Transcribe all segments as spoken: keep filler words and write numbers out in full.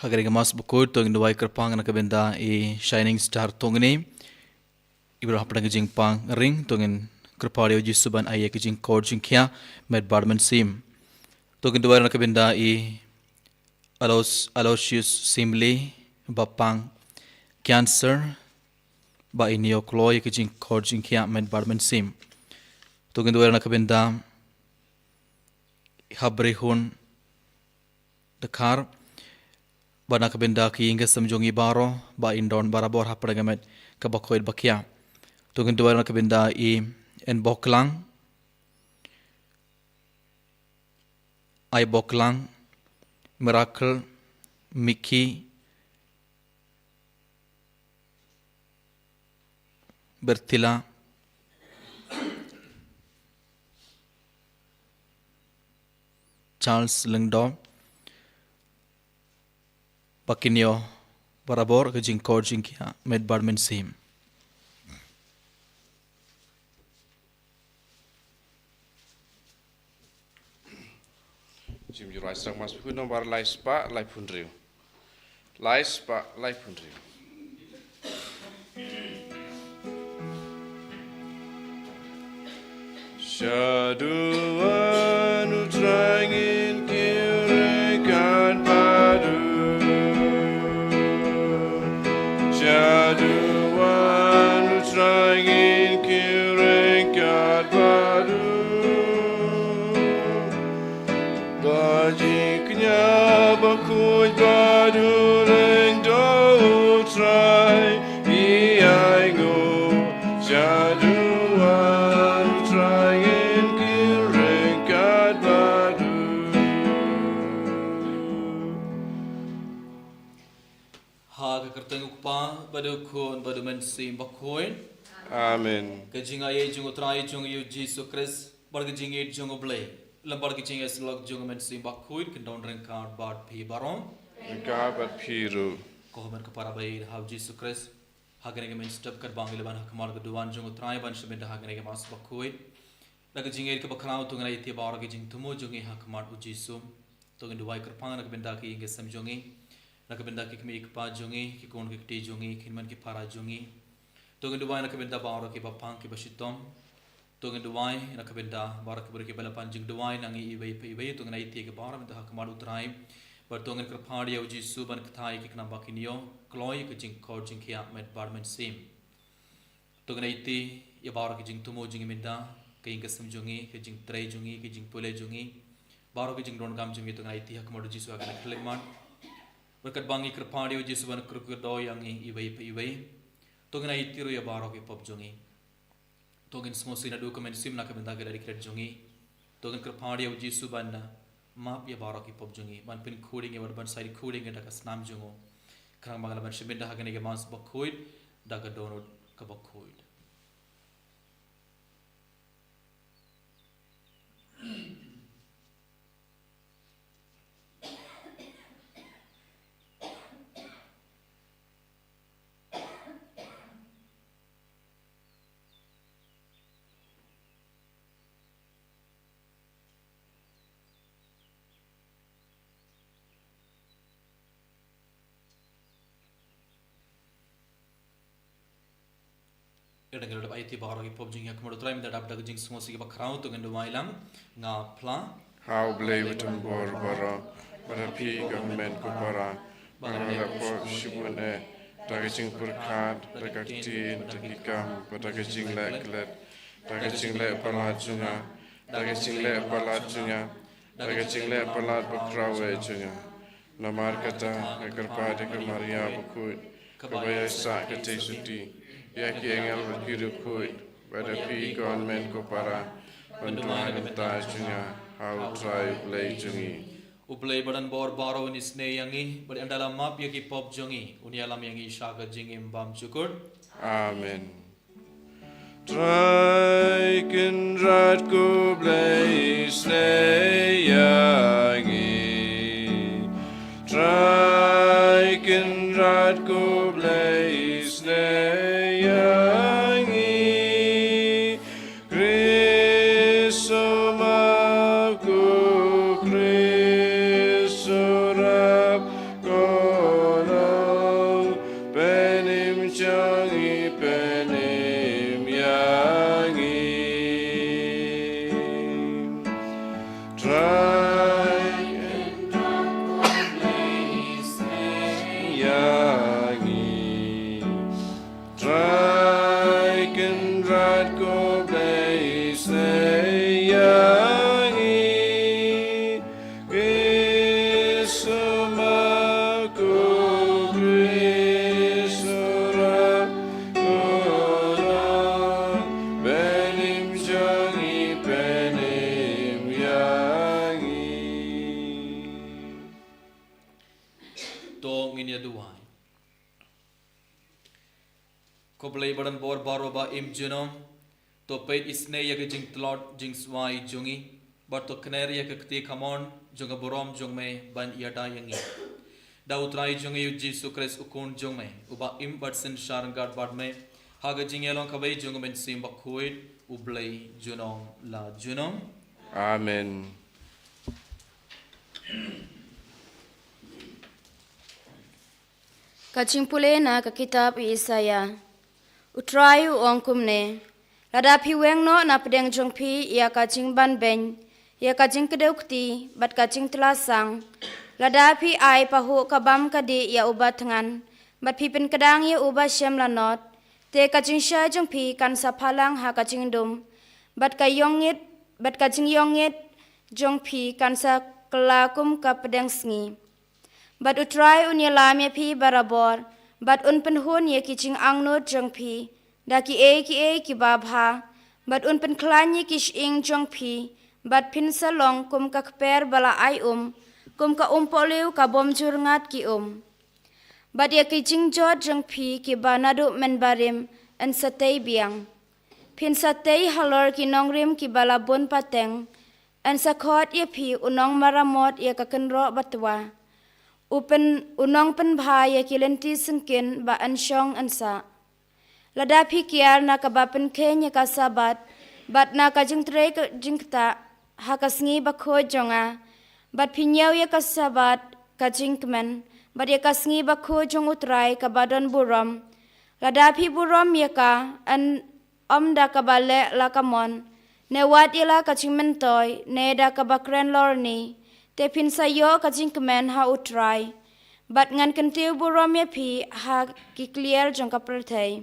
Ha kane ka Mass bakhuid to ngin duwai kyrpang na ka bynta i Shining Star Tongne. I briew hapdeng ka jingpang ring to ngin kyrpad ïa u Jisu ban ai ïa ka jingkor jingkhiah met bad mynsiem. To ngin duwai na ka bynta i Alois-, Aloysius Simli ba pang cancer, ba in ïoh kloi ïa ka jingkor jingkhiah met bad mynsiem. To ngin duwai na ka bynta Habrihun Dkhar, bad na ka bynta ki ïing ki sem jong i baroh, ba in don barabor hapdeng ka met kaba khuid bakhiah. To ngin duwai na ka bynta i Enboklang, Aiboklang, Miracle, Miki, Bertila, Charles Lyngdoh, ba kin ïoh barabor ka jingkor jingkhiah met bad mynsiem. Jingïaroh Mass bakhuid nombar lai spah laiphew hynriew. Lai spah laiphew hynriew. Shaduh wan U Trai, ngin kyrkhu ryngkat bad u. Shaduh wan U Trai, ngin kyrkhu ryngkat bad u. Ba jingkñia bakhuid bad u Lyngdoh U Trai i ainguh. Shaduh wan U Trai, ngin kyrkhu ryngkat bad u. Ha ka kyrteng U Kpa, bad U Khun, bad U Mynsiem Bakhuid. Amen. Ka jingaiei jong U Trai jong ngi U Jisu Khrist, bad ka jingïeit jong U Blei, lem bad ka jingïasyllok jong U Mynsiem Bakhuid, kin don ryngkat bad phi baroh. Ryngkat bad phi ruh. Ko hynmen ko para baieit ha U Jisu Khrist, ha kane ka mynstep katba ngi la wan ha khmat ka duwan jong U Trai ban shim bynta ha kane ka Mass bakhuid. Da ka jingïeit kaba khraw to ngin aiti baroh ki jingthmu jong ngi ha khmat U Jisu. To ngin duwai kyrpang na ka bynta ki ïing ki sem jong ngi, na ka bynta ki kmie ki kpa jong ngi, ki khun ki kti jong ngi, ki hynmen ki para jong ngi. To ngin duwai na ka bynta baroh kiba pang kiba shitom. To ngin duwai na ka bynta baroh ki briew kiba la pan jingduwai na ngi iwei pa iwei. To ngin aiti ki baroh mynta ha khmat U Trai. Bad to ngin kyrpad ïa U Jisu ban kthah ïa ki khnang ba kin ïoh kloi ïa ka jingkor jingkhiah met bad mynsiem. To ngin aiti ïa baroh ki jingthmu jong ngi mynta, ka ïing ka sem jong ngi, ka jingtrei jong ngi, ka jingpule jong ngi, baroh ki jingdonkam jong ngi, to ngin aiti ha khmat U Jisu ha kane ka khyllipmat. Bad katba ngi kyrpad ïa U Jisu ban kyrkhu kyrdoh ïa ngi iwei pa iwei, to ngin aiti ruh ïa baroh ki pop jong ngi. To ngin sngewsih naduh ka mynsiem na ka bynta ki lad ki klet jong ngi. To ngin kyrpad ïa U Jisu ban map ïa baroh ki pop jong ngi, ban pynkhuid ïa ngi, ban, ban sa ïakhuid ïa ngi da ka snam jong u. Khnang ba ngin lah ban shim bynta ha kane ka Mass bakhuid da ka dohnud kaba khuid. Ïa dang ïa dep aiti baroh ki pop jong ngi ha khmat U Trai, mynta dap da ka jingsngewsih kaba khraw to ngin duwai lang. Nga phla ha U Blei uba don bor baroh, bad ha phi ko hynmen ko para, ba nga la pop shibun eh, da ka jingpyrkhat, da ka ktien, da ki kam, bad da ka jingleh klet, da ka jingleh palat jong nga, da ka jingleh palat jong nga, da ka jingleh palat bakhraw eh jong nga. Namar kata nga kyrpad ïa ka Maria bakhuid, kaba ïaisah katei suti, ïa ki angel bad ki riewkhuid, bad ïa phi ko hynmen ko para, ban duwai na ka bynta jong nga ha U Trai U Blei jong ngi. U Blei ba don bor baroh un isynei ïa ngi, bad ynda la map ïa ki pop jong ngi, un ïalam ïa ngi sha ka jingim bymjukut. Amen. Trai Kynrad ko Blei isynei ïa ngi. Trai Kynrad ko Blei isynei ïa ngi. Khrist u map, ko Khrist u rap, ko Trai kynrad ko Blei isnei ïa ngi. Trai kynrad ko Blei isnei ïa ngi. Ki sumar ko Khrist u rat u nong, pynim jong ngi pynim ïa ngi. To ngin ïa duwai. Ko Blei ba don bor baroh ba im junom, to peit isnei ïa ka jingtlot jingswai jong ngi, bad to kner ïa ka kti kamon jong ka burom jong me ban ïada ïa ngi. Da u Trai jong ngi u Jisu Khrist u Khun jong me, uba im bad synshar ryngkat bad me ha ka jingïalong kawei jong u Mynsiem Bakhuid, U Blei junom la junom. Amen. Ka jingpule na ka kitab u Isaïah. U Trai u ong kumne: Lada phi weng noh na pdeng jong phi ïa ka jingbanbeiñ, ïa ka jingkdew kti bad ka jingtlasang, lada phi ai pahuh ka bam ka dih ïa uba thngan, bad phi pynkdang ïa uba shem lanot, te ka jingshai jong phi kan sa phalang ha ka jingdum, bad ka ïongngit, bad ka jingïongngit jong phi kan sa kylla kum ka pdeng sngi. Bad U Trai un ïalam ïa phi barabor, bad un pynhun ïa ki jingangnud jong phi da kiei kiei kiba bha, bad un pynkhlaiñ ïa ki shyieng jong phi, bad phin sa long kum ka kper ba la ai um, kum ka umpohliew ka bym ju rngat ki um. Bad ïa ki jingjot jong phi kiba naduh mynbarim yn sa tei biang. Phin sa tei halor ki nongrim kiba la bun pateng, yn sa khot ïa phi u nongmaramot ïa ka kynroh batwa, u pyn, u nongpynbha ïa ki lynti syngkien ba yn shong yn sah. Lada phi kiar na kaba pynkheiñ ïa ka Sabbath bad na ka jingtrei ka jingktah ha ka sngi bakhuid jong nga, bad phi ñiew ïa ka Sabbath ka jingkmen bad ïa ka sngi bakhuid jong U Trai kaba don burom, lada phi burom ïa ka, yn ym da kaba leh la ka mon, ne wat ïa la ka jingmyntoi, ne da kaba kren lorni, te phin sa ïoh ka jingkmen ha U Trai, bad ngan kyntiew burom ïa phi ha ki kliar jong ka pyrthei.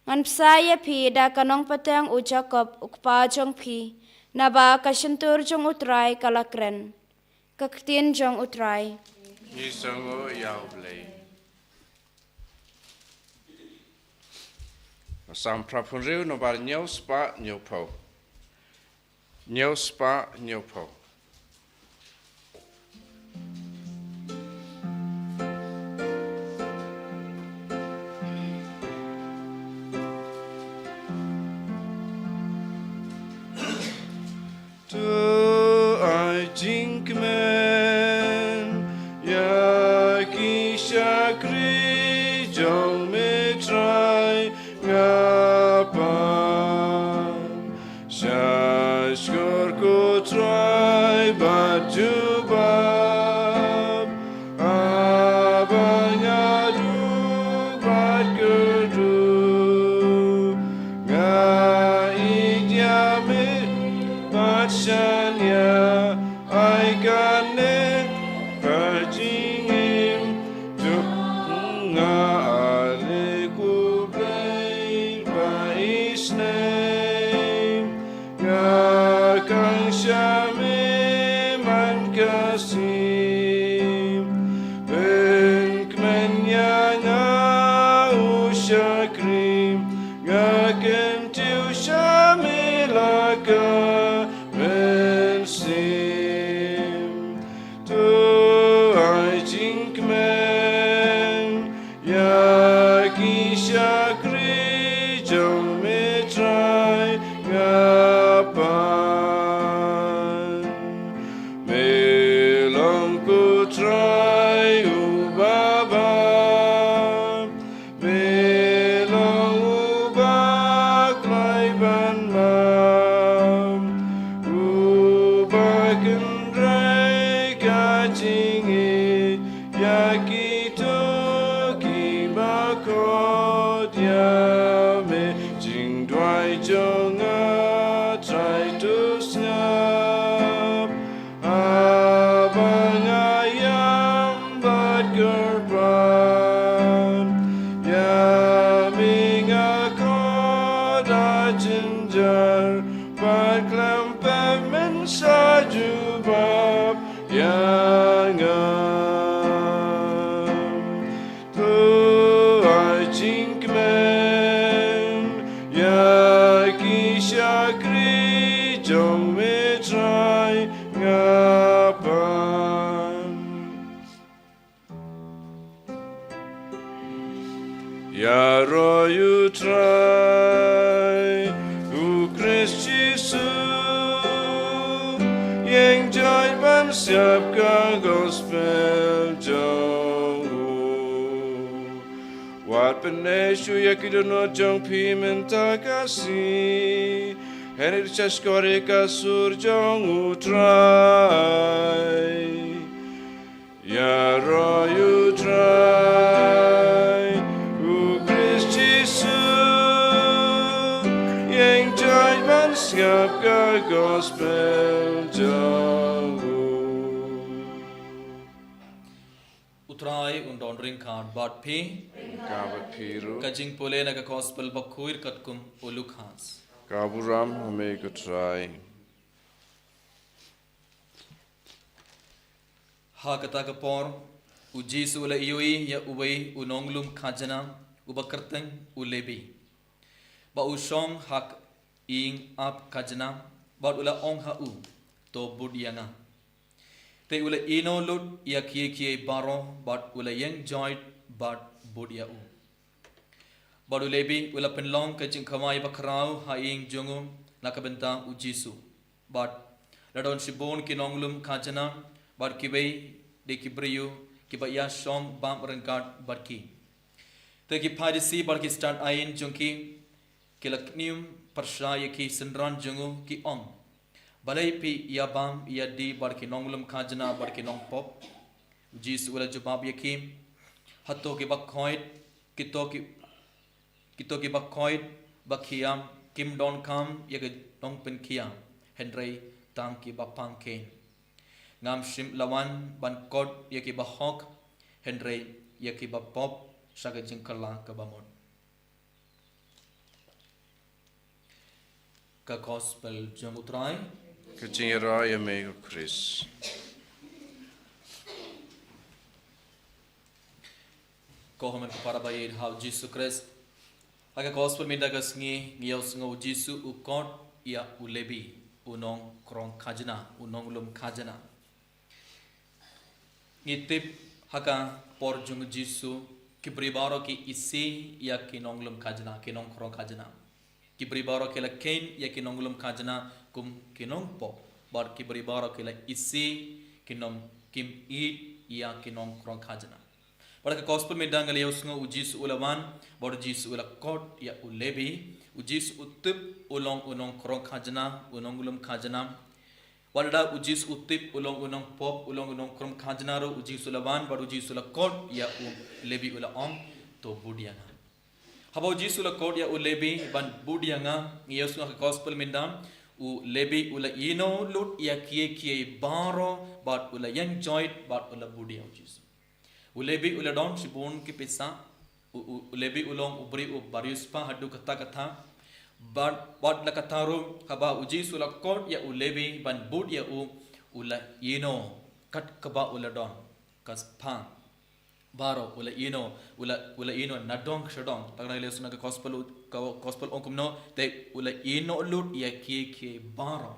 Ngan bsa ïa phi da ka nongpateng u Jakob u kpa jong phi, naba ka shyntur jong U Trai ka la kren. Ka ktien jong U Trai. Ngi sngewnguh ïa U Blei. Psalm phra phew hynriew, nombar hynñiew spah hynñiew phew. Hynñiew spah hynñiew phew. To ai jingkmen ïa ki shakri jong me Trai, nga pan sha shkor ko Trai bad jubab. Haba nga duk bad kyrduh, nga ïeit ïa me bad shaniah. Ai kane ka jingim jong nga, ale ko Blei ba isnei. Nga khang sha me man ka sngi, pynkmen ïa nga u shakri. Nga kyntiew sha me la ka mynsiem. To ai jingkmen ïa ki shakri jong me Trai, nga pan. Me long ko Trai uba bha, me long uba khlaiñ ban bam, uba kynrei ka jingïeit ïa kito kiba khot ïa me. Jingduwai jong nga Trai, to sngap Ïa nga, to ai jingkmen ïa ki shakri jong me Trai, nga pan. Ïaroh ïa u Trai, u Khrist Jisu, ïeng joit ban sngap ka gospel jong u. Wat pyneh shuh ïa ki dohnud jong phi mynta ka sngi, hynrei to shahshkor ïa ka sur jong u Trai. Ïaroh ïa u Trai, u Khrist Jisu, ïeng joit ban sngap ka gospel jong u. U Trai un don ryngkat bad phi. Ryngkat bad phi ruh. Ka jingpule na ka gospel bakhuid katkum u Lukas. Ka burom ha me ko Trai. Ha kata ka por, u Jisu u la ïohi ïa uwei u nonglum khajna, uba kyrteng u Lebi, ba u shong ha ka ïing ap khajna, bad u la ong ha u, to bud ïa nga. Te u la ïehnoh lut ïa kiei kiei baroh, bad u la ïeng joit bad bud ïa u. Bad u Lebi u la pynlong ka jingkhawai bakhraw ha ïing jong u na ka bynta u Jisu. Bad la don shibun ki nonglum khajna bad kiwei de ki briew kiba ïashong bam ryngkat bad ki. Te ki Pharisi bad ki stad aiñ jong ki, ki la kñium pyrshah ïa ki synran jong u, ki ong, balei phi ïabam ïadie bad ki nonglum khajna bad ki nongpop? U Jisu u la jubab ïa ki, hato kiba khoit, kito ki, kito kiba khoit ba khia kim donkam ïa ki nongpynkhia, hynrei tang kiba pang keiñ. Ngam shym la wan ban kot ïa kiba hok, hynrei ïa kiba pop sha ka jingkylla kaba mut. Ka gospel jong u Trai. Ka jingïaroh ïa me ko Khrist. Ko hynmen ko para ba ïeit ha u Jisu Khrist. Ha ka gospel mynta ka sngi ngi ïohsngew u Jisu u kot ïa u Lebi, u nongkrong khajna, u nonglum khajna. Ngi tip ha ka por jong u Jisu, ki briew baroh ki isih ïa ki nonglum khajna, ki nongkrong khajna. Ki briew baroh ki la kheiñ ïa ki nonglum khajna kum ki nongpop, bad ki briew baroh ki la isih ki nong, kim ïeit ïa ki nongkrong khajna. Bad ha ka gospel mynta ngi la ïohsngew u Jisu u la wan, bad u Jisu u la kot ïa u Lebi, u Jisu u tip u long u nongkrong khajna, u nonglum khajna. Wat lada u Jisu u tip u long u nongpop, u long u nongkrong khajna ruh, u Jisu u la wan, bad u Jisu u la kot ïa u Lebi u la ong, to bud ïa nga. Haba u Jisu u la kot ïa u Lebi ban bud ïa nga, ngi ïohsngew ha ka gospel mynta, u Lebi u la ïehnoh lut ïa kiei kiei baroh, bad u la ïeng joit, bad u la bud ïa u Jisu. U Lebi u la don shibun ki pisa, u, u, u Lebi u long u briew uba riewspah haduh katta katta, bad, bad la katta ruh, haba u Jisu u la kot ïa u Lebi ban bud ïa u, u la ïehnoh kat kaba u la don, ka spah baroh, u la ïehnoh, u la, u la ïehnoh nadong shadong. Tang ngi la ïohsngew na ka gospel, ka gospel ong kumno, te u la ïehnoh lut ïa kiei kiei baroh.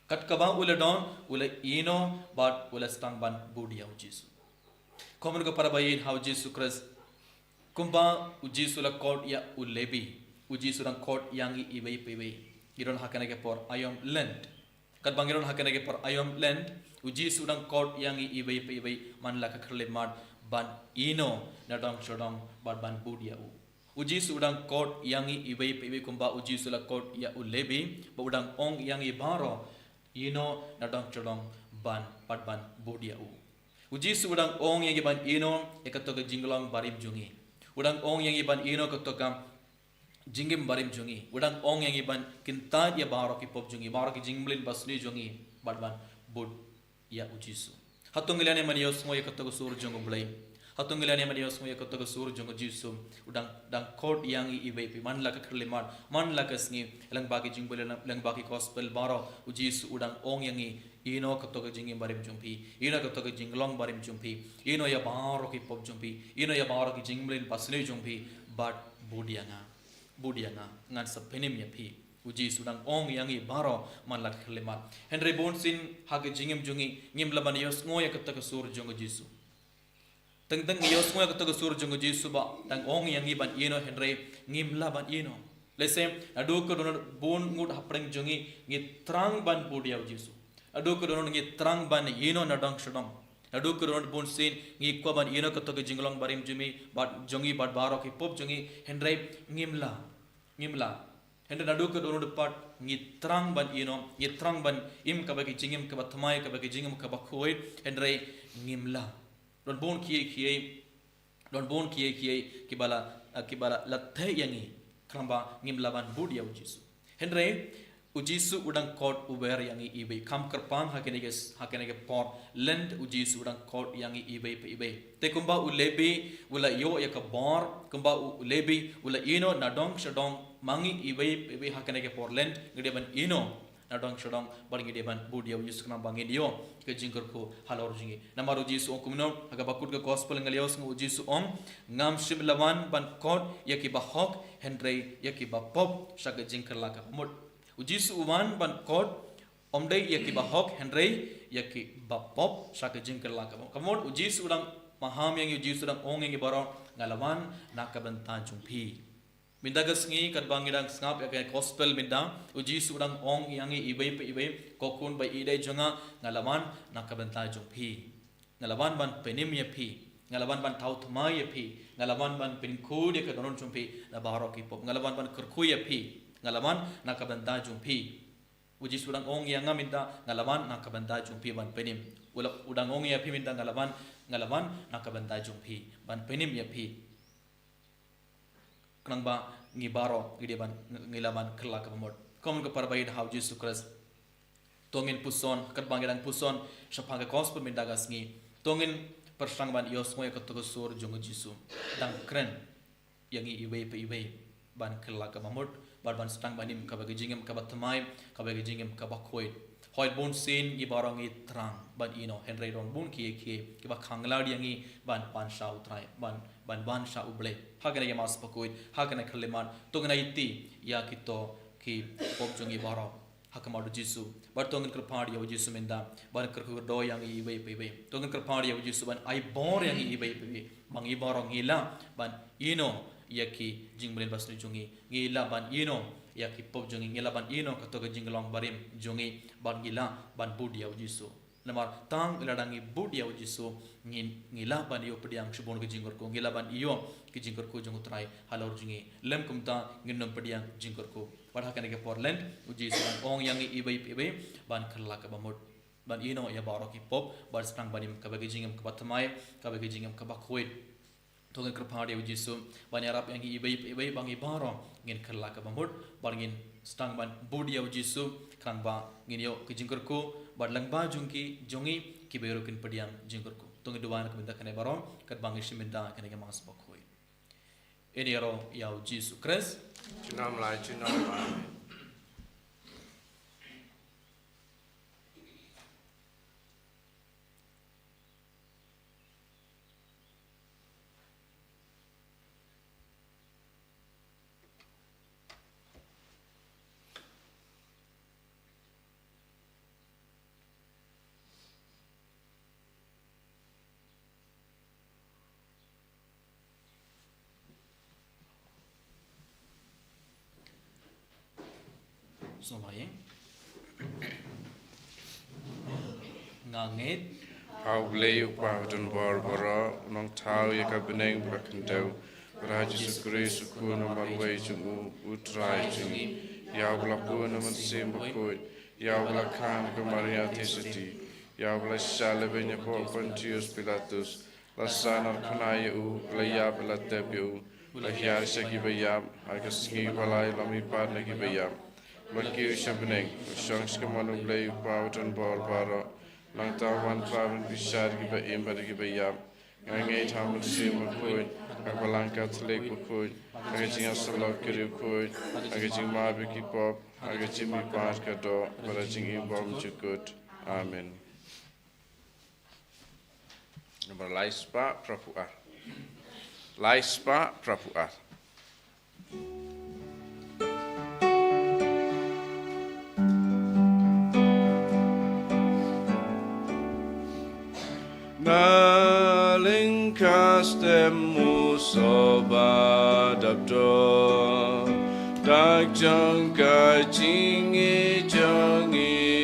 Kat kaba u la don, u la ïehnoh bad u la sdang ban bud ïa u Jisu. Ko hynmen ko para ba ïeit ha u Jisu Khrist. Kumba u Jisu u la kot ïa u Lebi, u Jisu u dang kot ïa ngi iwei pa iwei. Ngi don ha kane ka por aïom Lent. Katba ngi don ha kane ka por aïom Lent, u Jisu u dang kot ïa ngi iwei pa iwei man la ka khyllipmat ban ïehnoh nadong shadong bad ban bud ïa u. U Jisu u dang kot ïa ngi iwei pa iwei kumba u Jisu u la kot ïa u Lebi, bad u dang ong ïa ngi baroh, ïehnoh nadong shadong ban, bad ban bud ïa u. U Jisu u dang ong ïa ngi ban ïehnoh ïa kato ka jinglong barim jong ngi. U dang ong ïa ngi ban ïehnoh kato ka jingim barim jong ngi. U dang ong ïa ngi ban kyntait ïa baroh ki pop jong ngi, baroh ki jingmlien basniew jong ngi, bad ban bud ïa u Jisu. Hato ngi la ïohsngew ïa kato ka sur jong u Blei? Hato ngi la niam ban ïohsngew ïa kato ka sur jong u Jisu, u dang, dang khot ïa ngi iwei pa iwei, man la ka khyllipmat, man la ka sngi, lyngba ki jingpule, lyngba ki gospel baroh, u Jisu u dang ong ïa ngi, ïehnoh kato ka jingim barim jong phi, ïehnoh kato ka jinglong barim jong phi, ïehnoh ïa baroh ki pop jong phi, ïehnoh ïa baroh ki jingmlien basniew jong phi, bad bud ïa nga, bud ïa nga, ngan sa pynim ïa phi. U Jisu u dang ong ïa ngi baroh man la ka khyllipmat. Hynrei bunsien ha ka jingim jong ngi, ngim lah ban ïohsngew ïa kato ka sur jong u Jisu. Teng teng ngi ïohsngew ïa kato ka sur jong u Jisu ba dang ong ïa ngi ban ïehnoh, hynrei ngim lah ban ïehnoh. Lehse naduh ka dohnud bun ngut hapdeng jong ngi, ngi thrang ban bud ïa u Jisu. Naduh ka dohnud ngi thrang ban ïehnoh na dong sha dong. Naduh ka dohnud bunsien ngi kwah ban ïehnoh kato ka jinglong barim jong ngi, bad jong ngi bad baroh ki pop jong ngi, hynrei ngim lah. Ngim lah. Hynrei naduh ka dohnud pat ngi thrang ban ïehnoh, ngi thrang ban im kaba ka jingim kaba thymmai, kaba ka jingim kaba khuid, hynrei ngim lah. Don bun kiei kiei, don bun kiei kiei kiba la, kiba la, la theh ïa ngi, khnang ba ngim lah ban bud ïa u Jisu. Hynrei u Jisu u dang khot u wer ïa ngi iwei, kham kyrpang ha kane ka, ha kane ka por Lent u Jisu u dang khot ïa ngi iwei pa iwei. Te kumba u Lebi u la ïoh ïa ka bor, kumba u Lebi u la ïehnoh na dong sha dong, ma ngi iwei pa iwei ha kane ka por Lent ngi dei ban ïehnoh na dong sha dong, bad ngi dei ban bud ïa u Jisu khnang ba ngin ïoh ka jingkyrkhu halor jong ngi. Namar u Jisu u ong kumno, ha kaba kut ka gospel ngi la ïohsngew u Jisu u ong, ngam shym la wan ban khot ïa kiba hok, hynrei ïa kiba pop sha ka jingkylla kaba mut. U Jisu u wan ban khot, ym dei ïa kiba hok, hynrei ïa kiba pop sha ka jingkylla kaba mut. Ka mut u Jisu u dang maham ïa ngi, u Jisu u dang ong ïa ngi baroh, nga la wan na ka bynta jong phi. Mynta ka sngi katba ngi dang sngap ïa ka gospel mynta, u Jisu u dang ong ïa ngi iwei pa iwei, ko khun ba ïeit jong nga, nga la wan na ka bynta jong phi. Nga la wan ban pynim ïa phi. Nga la wan ban thaw thymmai ïa phi. Nga la wan ban pynkhuid ïa ka dohnud jong phi na baroh ki pop. Nga la wan ban kyrkhu ïa phi. Nga la wan na ka bynta jong phi. U Jisu u dang ong ïa nga mynta, nga la wan na ka bynta jong phi ban pynim. U la, u dang ong ïa phi mynta, nga la wan, nga la wan na ka bynta jong phi ban pynim ïa phi. Khnang ba ngi baroh ngi dei ban, ngi lah ban kylla kaba mut. Ko mon ko para ba ïeit ha u Jisu Khrist, to ngin puson, katba ngi dang puson shaphang ka gospel mynta ka sngi, to ngin pyrshang ban ïohsngew ïa kato ka sur jong u Jisu. Dang kren ïa ngi iwei pa iwei ban kylla kaba mut, bad ban sdang ban im kaba ka jingim kaba thymmai, kaba ka jingim kaba khuid. Hooid bunsien ngi baroh ngi thrang ban ïehnoh, hynrei don bun kiei kiei kiba khanglad ïa ngi ban wan sha u Trai, ban, ban wan sha u Blei. Ha kane ka Mass bakhuid, ha kane ka khyllipmat, to ngin aiti ïa kito ki pop jong ngi baroh ha khmat u Jisu. Bad to ngin kyrpad ïa u Jisu mynta ban kyrkhu kyrdoh ïa ngi iwei pa iwei. To ngin kyrpad ïa u Jisu ban ai bor ïa ngi iwei pa iwei, ba ngi baroh ngi lah ban ïehnoh ïa ki jingmlien basniew jong ngi. Ngi lah ban ïehnoh ïa ki pop jong ngi. Ngi lah ban ïehnoh kato ka jinglong barim jong ngi, bad ngi lah ban bud ïa u Jisu. Namar tang lada ngi bud ïa u Jisu, ngi, ngi lah ban ïoh pdiang shibun ki jingkyrkhu, ngi lah ban ïoh ki jingkyrkhu jong u Trai halor jong ngi. Lym kumta ngin nym pdiang jingkyrkhu. Bad ha kane ka por Lent u Jisu u dang ong ïa ngi iwei pa iwei ban kylla kaba mut, ban ïehnoh ïa baroh ki pop, ban sdang ban im kaba ka jingim kaba thymmai, kaba ka jingim kaba khuid. To ngin kyrpad ïa u Jisu ban ïarap ïa ngi iwei pa iwei ba ngi baroh ngin kylla kaba mut, bad ngin sdang ban bud ïa u Jisu, khnang ba ngin ïoh ka jingkyrkhu, bad lyngba jong ki, jong ngi kiba ïaroh kin pdiang jingkyrkhu. To ngin duwai na ka bynta kane baroh katba ngi shim bynta kane ka Mass bakhuid. Ngin ïaroh ïa u Jisu Khrist. Junom lai, junom lai. Sngewbha ïa nga ngeit ha U Blei U Kpa uba don bor baroh, u Nongthaw ïa ka bneng bad ka khyndew, bad ha Jisu Khrist u Khun uba marwei jong u, u Trai jong ngi, ïa uba la bun na Mynsiem Bakhuid, ïa uba la khang da ka Maria Theisotti, ïa uba la shah lehbeiñ hapoh Pontius Pilatus, la sahnarphna ïa u, la ïap, la tep ïa u, la hiar sha ki baïap, ha ka sngi ba lai la mihpat na ki baïap, la kiew sha bneng, la shong sha kamon U Blei U Kpa uba don bor baroh. Nangta u wan pat ban bishar ïa kiba im bad ïa kiba ïap. Nga ngeit ha u Mynsiem Bakhuid, ha ka Balang Katholik bakhuid, ha ka jingïasyllok ki riewkhuid, ha ka jingmap ïa ki pop, ha ka jingmihpat ka doh, bad ha ka jingim bymjukut. Amen. Namar lai spah phra phew ar. Lai spah phra phew ar. Na lyngkha step u Soba dap dor, dak jong ka jingïeit jong ngi.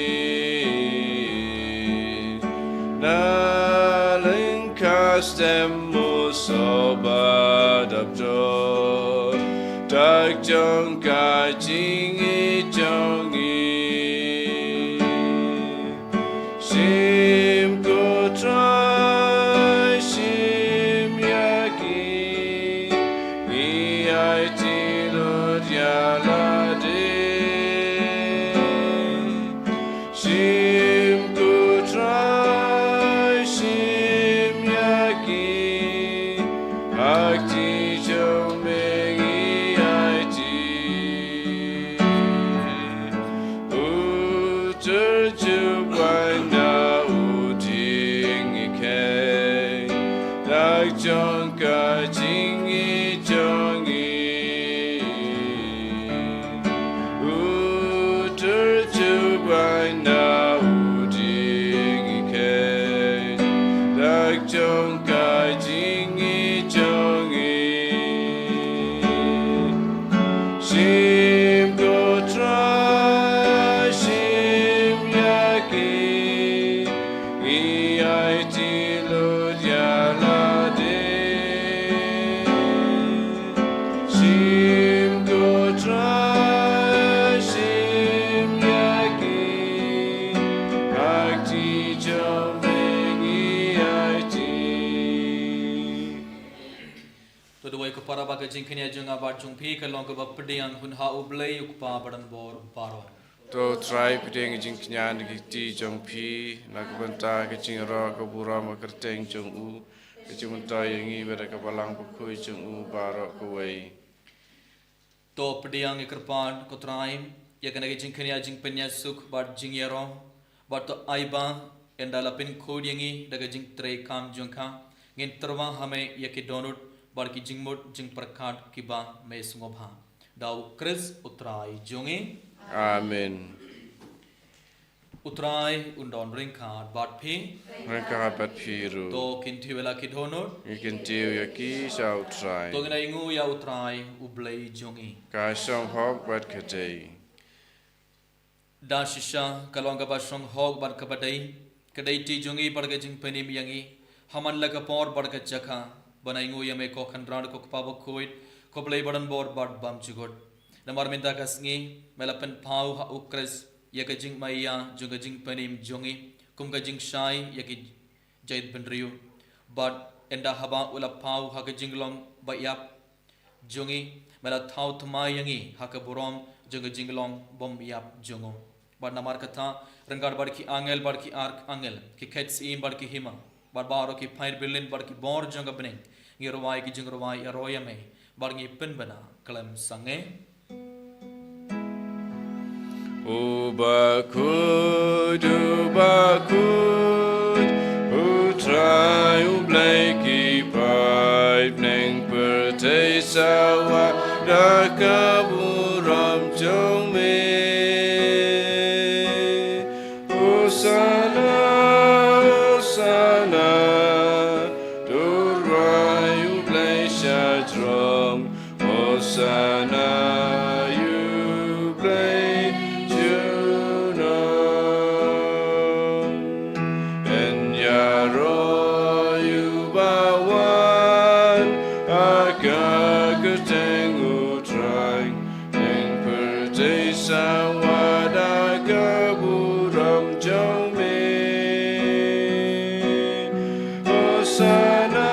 Na lyngkha step u Soba dap dor, dak jong ka jingïeit jong ngi. Shim ko Trai, shim ïa ki, ngi aiti lut ïa lade. Shim ko Trai, shim ïa ki, ha kti jong me ngi aiti. U Trai jubab na u dieng ngi kheiñ, dak jong ka jingïeit jong ngi. U Trai jubab na u dieng ngi kheiñ, dak jong ka jingïeit jong ngi. Shim ko Trai, shim ïa ki, ngi aiti lut ïa lade. Shim ko Trai, shim ïa ki, ha kti jong me ngi aiti. To duwai ko para ba ka jingkñia jong nga bad jong phi ka long kaba pdiang hun ha U Blei U Kpa badonbor baroh. To Trai pdiang jingkñia na ki kti jong phi, na ka bynta ka jingïaroh ka burom ka kyrteng jong u, ka jingmyntoi ïa ngi bad ka Balang Bakhuid jong u baroh kawei. To pdiang ïa kyrpad ko Trai ïa kane ka jingkñia jingpynïasuk bad jingïaroh, bad to ai ba ynda la pynkhuid ïa ngi da ka jingtrei kam jong ka, ngin tyrwa ha me ïa ki dohnud bad ki jingmut jingpyrkhat kiba me sngewbha. Da U Khrist U Trai jong ngi. Amen. U Trai un don ryngkat bad phi. Ryngkat bad phi ruh. To kyntiew ïa la ki dohnud. Ngi kyntiew ïa ki sha U Trai. To ngin ai nguh ïa U Trai U Blei jong ngi. Ka shong hok bad ka dei. Da shisha ka long kaba shong hok bad kaba dei, ka dei kti jong ngi bad ka jingpynim ïa ngi ha man la ka por bad ka jaka ban ai nguh ïa me ko Kynrad ko Kpa Bakhuid, ko Blei badonbor bad bymjukut. Namar mynta ka sngi me la pynpaw ha U Khrist ïa ka jingmaïa jong ka jingpynim jong ngi kum ka jingshai ïa ki jaitbynriew. Bad ynda haba u la paw ha ka jinglong ba ïap jong ngi, me la thaw thymmai ïa ngi ha ka burom jong ka jinglong bym ïap jong u. Bad namar kata, ryngkat bad ki angel bad ki arkangel, ki khet syiem bad ki hima, bad baroh ki paid byllien bad ki bor jong ka bneng, ngi rwai ki jingrwai ïaroh ïa me, bad ngi pynbna khlem sangeh. U bakhuid, u bakhuid, U Trai U Blei, ki paid bneng pyrthei sawa da ka burom jong me. Hosana, Hosana, to rwai U Blei shajrong. Hosana ïa U Blei junom. Yn ïaroh ïa uba wan ha ka kyrteng U Trai. Bneng pyrthei sawa da ka burom jong me. Hosana,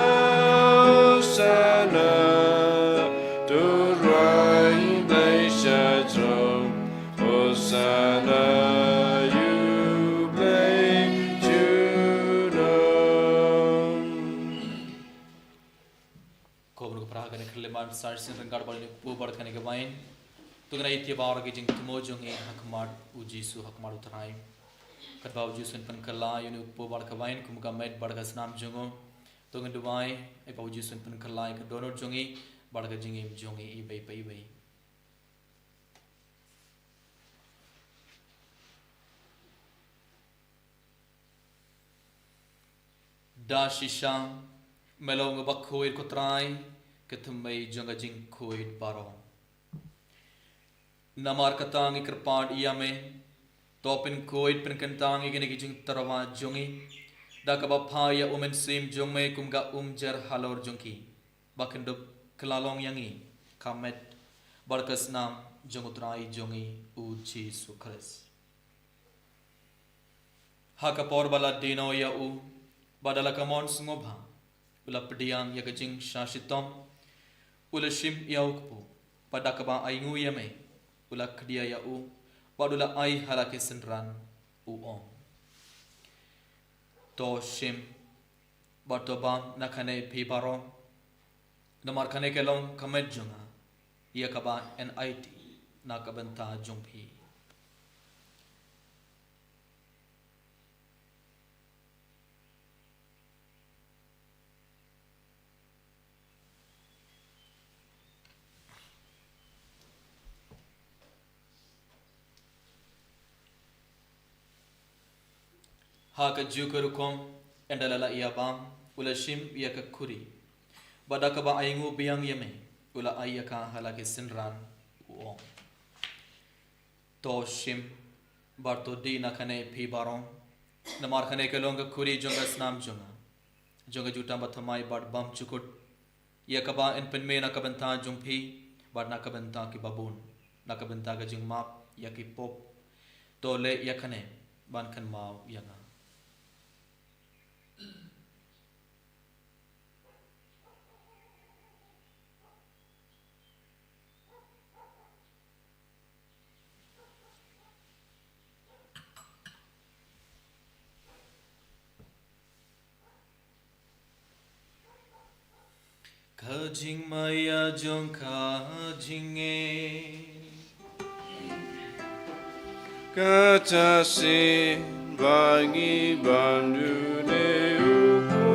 Hosana, to rwai Sar sien ryngkat bad ïa une u kpu bad kane ka wain. To ngin ïa ïa baroh ki jingthmu jong ngi ha khmat u Jisu, ha khmat u Trai. Katba u Jisu un pynkylla ïa une u kpu bad ka wain kum ka met bad ka snam jong u, to ngin duwai, ïa ba u Jisu un pynkylla ïa ka dohnud jong ngi bad ka jingim jong ngi iwei pa iwei. Da shisha, me long uba khuid ko Trai, ka thymmei jong ka jingkhuid baroh. Namar kata ngi kyrpad ïa me, to pynkhuid pynkyntang ïa kine ki jingtyrwa jong ngi, da kaba phah ïa u Mynsiem jong me kum ka umjer halor jong ki, ba kin dup kylla long ïa ngi ka met bad ka snam jong u Trai jong ngi u Jisu Khrist. Ha ka por ba la die noh ïa u, bad da la ka mon sngewbha, u la pdiang ïa ka jingshah shitom, u la shim ïa u kpu, bad da kaba ainguh ïa me, u la khdia ïa u, bad u la ai ha la ki synran, u ong: To shim, bad to bam na kane phi baroh, namar kane ka long ka met jong nga, ïa kaba yn aiti na ka bynta jong phi. Ha kajuh ka rukom, ynda la lah ïa bam, u la shim ïa ka khuri, bad da kaba ainguh biang ïa me, u la ai ïa ka ha la ki synran, u ong: To shim, bad to dih na kane phi baroh, namar kane ka long ka khuri jong ka snam jong nga, jong ka jutang bathymmai bad bymjukut, ïa kaba yn pynmih na ka bynta jong phi, bad na ka bynta kiba bun, na ka bynta ka jingmap ïa ki pop. To leh ïa kane ban kynmaw ïa nga. Ka jingmaïa jong ka jingngeit. Kata shisien ba ngi ban dune u kpu,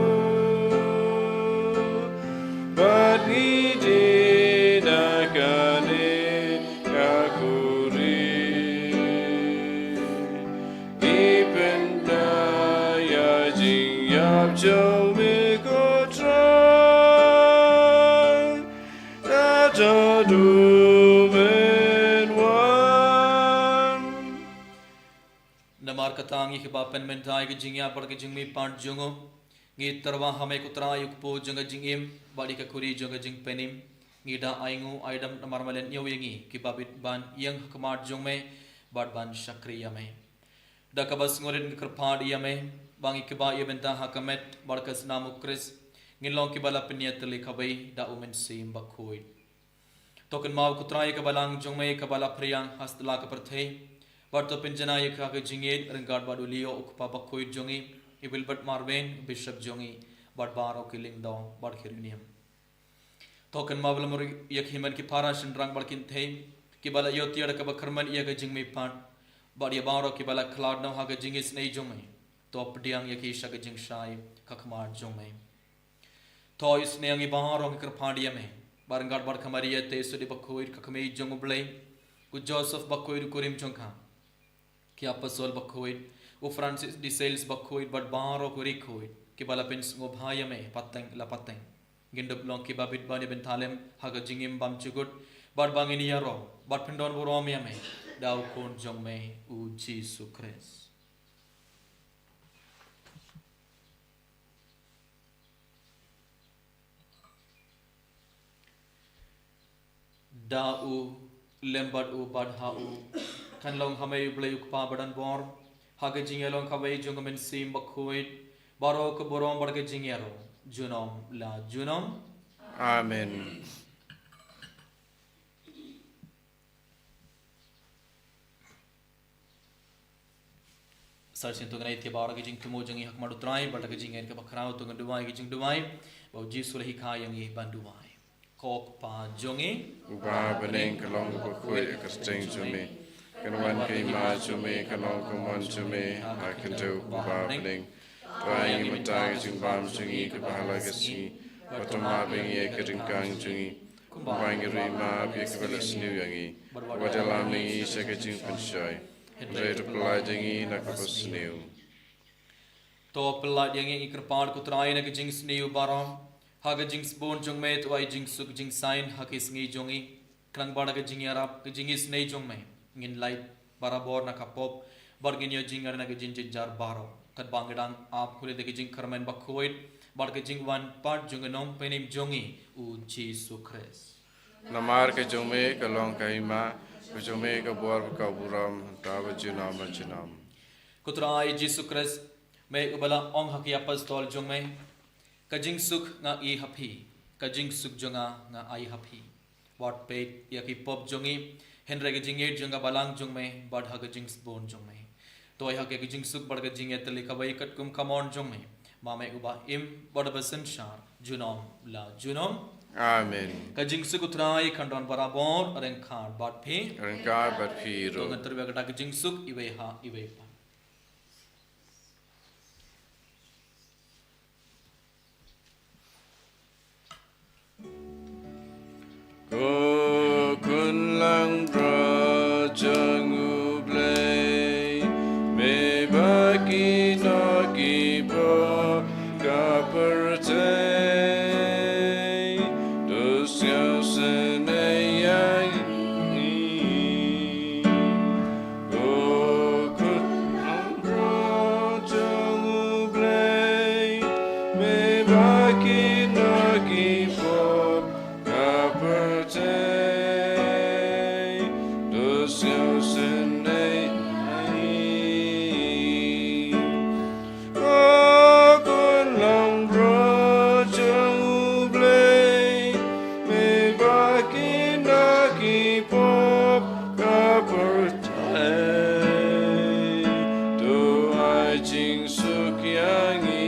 bad ngi die na kane ka khuri. Ngi pynda ïa jingïap jong me ko Trai, da haduh men wan. Namar kata ngi kiba pynmynta ïa ka jingïap bad ka jingmihpat jong u, ngi tyrwa ha me ko Trai u kpu jong ka jingim, bad ïa ka khuri jong ka jingpynim. Ngi da ainguh aidam namar me la ñiew ïa ngi kiba bit ban ïeng ha khmat jong me, bad ban shakri ïa me. Da kaba sngewrit ngi kyrpad ïa me, ba ngi kiba ïa bynta ha ka met bad ka snam u Khrist, ngin long kiba la pynïatylli kawei da u Mynsiem Bakhuid. To kynmaw ko Trai ïa ka balang jong me kaba la phriang ha satlak ka pyrthei, bad to pynjanai ïa ka ha ka jingïeit ryngkat bad u Leo u kpa bakhuid jong ngi, i Wilbert Marvin, u Bishop jong ngi, bad baroh ki lyngdoh bad ki riewniam. To kynmaw ba la mur ïa ki hynmen ki para shynrang bad kynthei, kiba la ïoh tiar da kaba kyrmen ïa ka jingmihpat, bad ïa baroh kiba la khlad noh ha ka jingisynei jong me. To pdiang ïa ki sha ka jingshai ka khmat jong me. To isynei ïa ngi baroh ngi kyrpad ïa me, bad ryngkat bad ka Maria Theisotti bakhuid ka kmie jong u Blei, u Joseph bakhuid u kurim jong ka, ki apostol bakhuid, u Francis de Sales bakhuid bad baroh ki riewkhuid, kiba la pynsngewbha ïa me pateng la pateng. Ngin dup long kiba bit ban ïa bynta lem ha ka jingim bymjukut, bad ba ngin ïaroh bad pyndonburom ïa me da u Khun jong me u Jisu Khrist. Da u, lem bad u, bad ha u, kan long ha me u Blei u Kpa badonbor, ha ka jingïalong kawei jong ka Mynsiem Bakhuid, baroh ka burom bad ka jingïaroh junom la junom. Amen. Sa shisien to ngin ïa ïa baroh ki jingthmu jong ngi ha khmat u Trai, bad da ka jingngeit kaba khraw to ngin duwai ki jingduwai, ba u Jisu u la hikai ïa ngi ban duwai. Ko Kpa jong ngi uba ha bneng, ka long kaba khuid ha ka kyrteng jong me. Kan wan ka hima jong me, kan long ka mon jong me ha khyndew uba ha bneng. To ai ngi mynta ka jingbam jong ngi kaba ha la ka sngi, bad to map ïa ngi ïa ka jingkhang jong ngi, kumba ngi ruh ngi map ïa kiba la sniew ïa ngi. Wat ïalam ngi sha ka jingpynshoi, hynrei to pyllait ïa ngi na kaba sniew. To pyllait ïa ngi, ngi kyrpad ko Trai, na ka jingsniew baroh, ha ka jingsbun jong me to ai jingsuk jingsaiñ ha ki sngi jong ngi. Khnang ba da ka jingïarap, ka jingisynei jong me, ngin lait barabor na ka pop, bad ngin ïoh jingïarap na ka jingjynjar baroh, katba ngi dang ap khlieh da ka jingkyrmen bakhuid bad ka jingwan pat jong u Nongpynim jong ngi, u Jisu Khrist. Namar ka jong me ka long ka hima, ka jong me ka bor bad ka burom, mynta bad junom bad junom. Ko Trai Jisu Khrist, me uba la ong ha ki apostol jong me, ka jingsuk nga ai ha phi, ka jingsuk jong nga nga ai ha phi. Wat peit ïa ki pop jong ngi, hynrei ka jingïeit jong ka balang jong me bad ha ka jingsbun jong me. To ai ha ka jingsuk bad ka jingïatylli kawei katkum ka mon jong me, ma me uba im bad uba synshar junom la junom. Amen. Ka jingsuk u Trai kan don barabor ryngkat bad phi. Ryngkat bad phi ruh. To ngin tyrwa ïa kata ka jingsuk iwei ha iwei pat. Ko khun langbrot jong U Blei, me bad kino ki pop ka pyrthei, to sngewsynei ïa ngi. Ko khun langbrot jong U Blei, me bad kino ki pop ka pyrthei, to sngewsynei ïa ngi. Ko khun langbrot jong U Blei, me bad kino ki pop ka pyrthei, to ai jingsuk ïa ngi.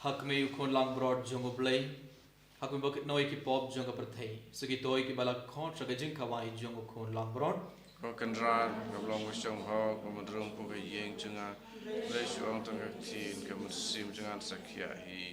Ha khmih u khun langbrot jong U Blei, ha khmih ba kynnoh ïa ki pop jong ka pyrthei, sa kito kiba la khot sha ka jingkhawai jong u khun langbrot. Ko Kynrad, kaba long ba shong hok, ba mudrong pdeng ka ïing jong nga, leit shu ong tang ka ktien, ka mynsiem jong nga yn sa khiah hi.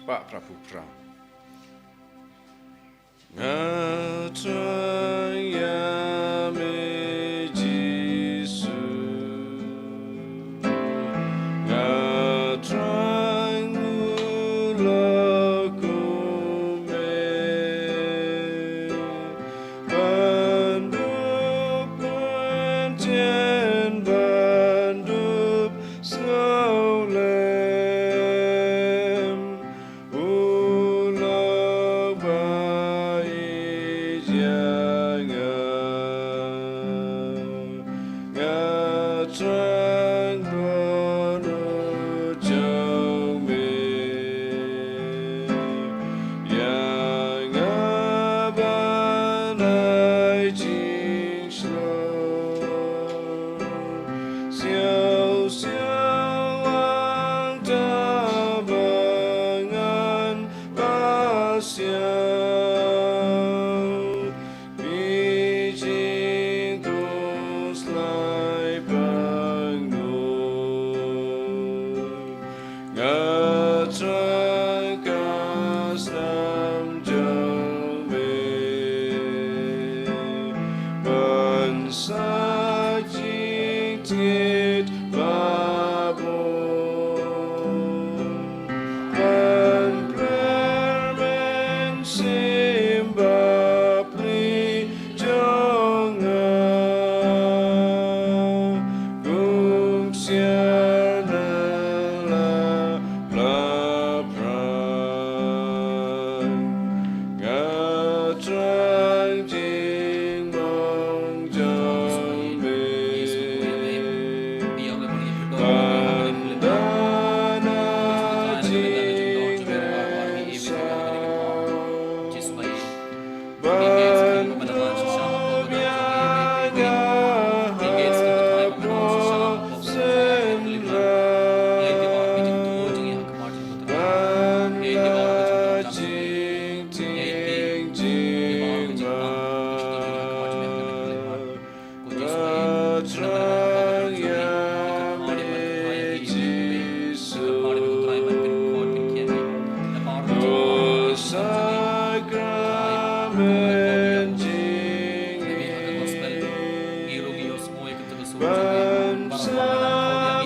Pah pra phu pra. Nga thrang ïa me Jisu. Nga thrang u lok u me. Ban dup kyntien ban dup sngewlem. U lok ba ïeit ïa nga. Nga thrang don u jong me. Ïa nga ban ai jing shlur. Siaw siaw hangta ba ngan ba siaw. Phi jingthoh slai pang noh. Nga thrang ka snam jong me. Ban sa jingtied ba bun. Ban pler mynsiem ba pli jong nga. Kum siar na la la pran. Nga thrang jingmong jong me. Ban da na jingmong. Ban pynbiang ïa nga hapdeng synran. Ban da jingtieng jingmang. Nga thrang ïa me Jisu. To sakramen jingïeit. Ban sa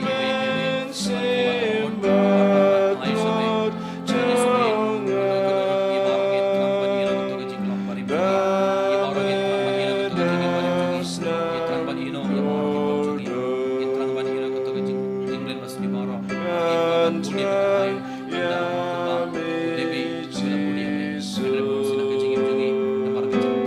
mynsiem ba bud jong nga. Ban da na snam jong me. Ban thrang ïa me Jisu. Haba jingïap ka jong nga. Ban pynbiang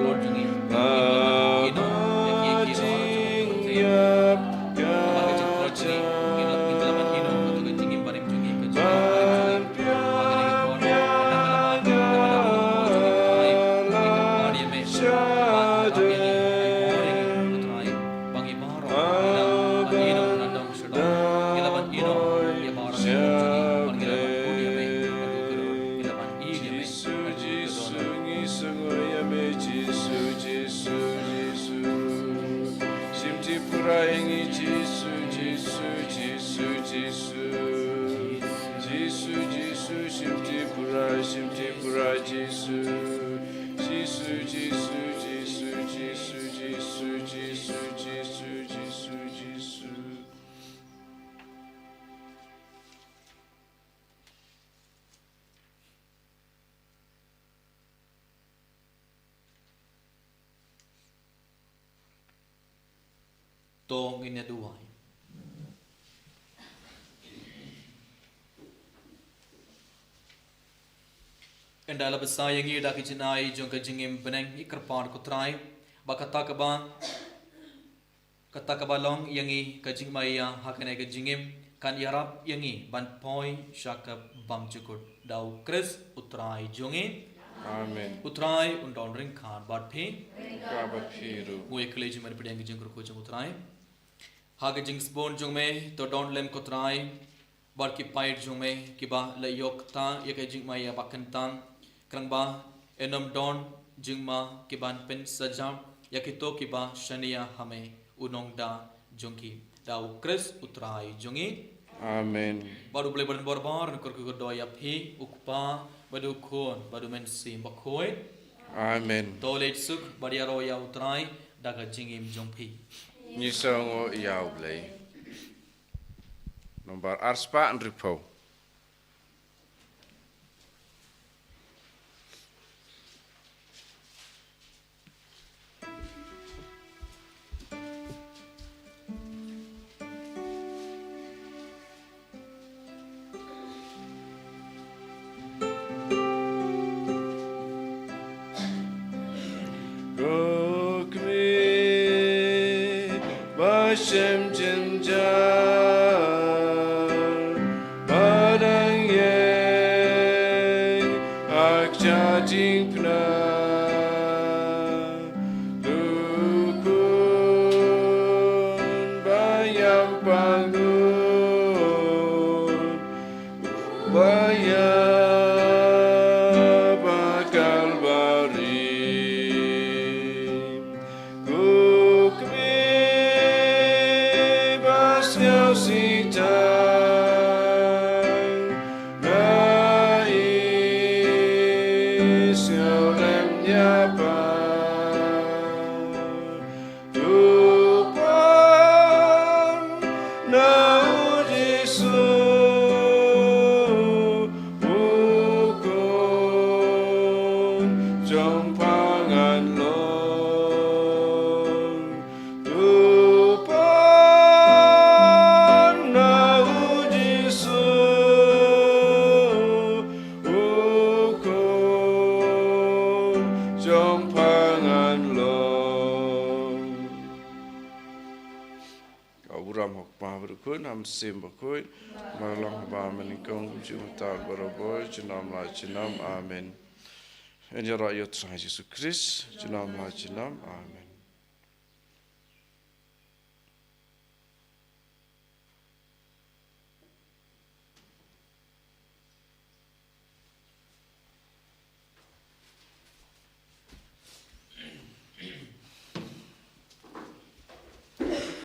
ïa nga la shadem. Haba Jisu, Jisu, ngi sngew ïa me, Jisu, Jisu, Jisu. Shim Tripura ïa ngi, Jisu, Jisu, Jisu, Jisu. Jisu, Jisu, shim Tripura, shim Tripura, Jisu. Jisu, Jisu, Jisu, Jisu. To ngin ïa duwai. Ynda la bsa ïa ngi da ki jingai jong ka jingim bneng, ngi kyrpad ko Trai ba kata kaba Kata kaba long ïa ngi ka jingmaïa ha kane ka jingim kan ïarap ïa ngi ban poi sha ka bymjukut. Da U Khrist U Trai jong ngi. Amen. U Trai un don ryngkat bad phi. Ryngkat bad phi ruh. Ngi ïa kylli jingmut pdiang ka jingkyrkhu jong U Trai. Ha ka jingsbun jong me to don lem ko Trai. Bad ki paid jong me kiba la ïoh kata ïa ka jingmaïa ba kyntang, khnang ba yn ym don jingma kiban pynsaja ïa kito kiba shaniah ha me, u nongda jong ki. Da U Khrist U Trai jong ngi. Amen. Bad U Blei ba don bor bor un kyrkhu kyrdoh ïa phi, U Kpa, bad U Khun, bad U Mynsiem Bakhuid. Amen. To leit suk bad ïaroh ïa U Trai da ka jingim jong phi. Ngi sngewnguh ïa U Blei. Nombar arspah hynriewphew. Ko kmie ba shem jynjar, ba dang ïeng ha ka jingpynah. To khun ba ïam pang nud, ba ïap ha Kalbari. Ko kmie ba sngewsih tang, nga ïohi sngewlem ïa phi. To pan na U Jisu, U Khun jong pha ngan long. To pan na U Jisu, U Khun jong pha ngan long. Ka burom ha U Kpa bad U Khun, U Mynsiem Bakhuid, ba long ha bynta mynnyngkong, kumjuh mynta, barabor, junom la junom. Amen. Ngin ïaroh ïa U Trai Jisu Khrist, junom la junom. Amen.